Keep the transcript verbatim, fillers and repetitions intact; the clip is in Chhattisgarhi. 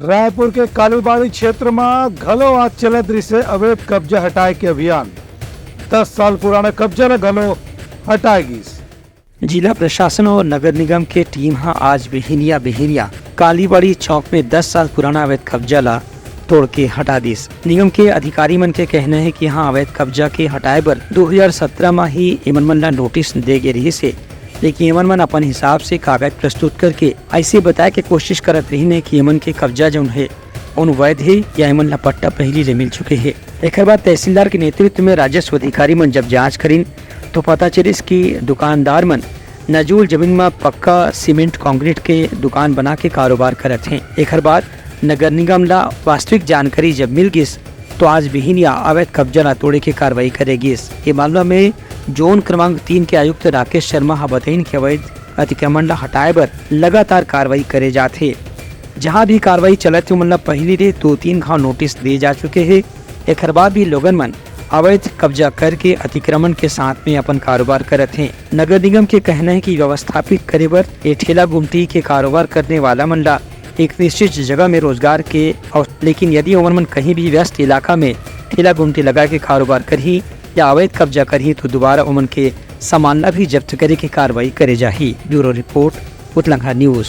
रायपुर के कालीबाड़ी क्षेत्र म घलो आज चलत रिहिसे अवैध कब्जा हटाए के अभियान। दस साल पुराना कब्जा ल घलो हटाए गिस। जिला प्रशासन और नगर निगम के टीम ह आज बिहिनिया बिहिनिया कालीबाड़ी चौक में दस साल पुराना अवैध कब्जा ला तोड़ के हटा दिस। निगम के अधिकारी मन के कहना है कि हाँ, अवैध कब्जा के हटाए बर दो हज़ार सत्रह म ही एमन मन ला नोटिस दे गे रिहिस हे, लेकिन एमन मन अपन हिसाब से कागज प्रस्तुत करके ऐसे बताए के कोशिश करत रहिन हे कि एमन के कब्जा जौन हे, उन वैध हे या एमन ला पट्टा पहिली ले मिल चुके हे। एखर बाद तहसीलदार के नेतृत्व में राजस्व अधिकारी मन जब जांच करिन, तो पता चलिस कि दुकानदार मन नजूल जमीन म पक्का सीमेंट कंक्रीट के दुकान बना के कारोबार करत हें। एखर बाद नगर निगम ला वास्तविक जानकारी जब मिल गिस, तो आज बिहिनिया अवैध कब्जा ला तोड़े के कार्रवाई करे गिस। ये मामला में जोन क्रमांक तीन के आयुक्त राकेश शर्मा ह बतइन कि अवैध अतिक्रमण ला हटाए बर लगातार कार्रवाई करे जात हे। जहां भी कार्रवाई चलत हे, ओमन ला पहिली ले दो तीन घाव नोटिस दे जा चुके हे। एखर बाद भी लोगन मन अवैध कब्जा करके अतिक्रमण के साथ में अपन कारोबार करत हें। नगर निगम के कहना है कि व्यवस्थापित करे बर ये ठेला गुमटी के कारोबार करने वाला मन ला एक निश्चित जगह में रोजगार के अव-, लेकिन यदि ओमन मन कहीं भी व्यस्त इलाका में ठेला गुमटी लगा के कारोबार करही या अवैध कब्जा करही, तो दोबारा ओमन के सामान ला भी जब्त करे के कार्रवाई करे जाही। ब्यूरो रिपोर्ट, उतलंघा न्यूज।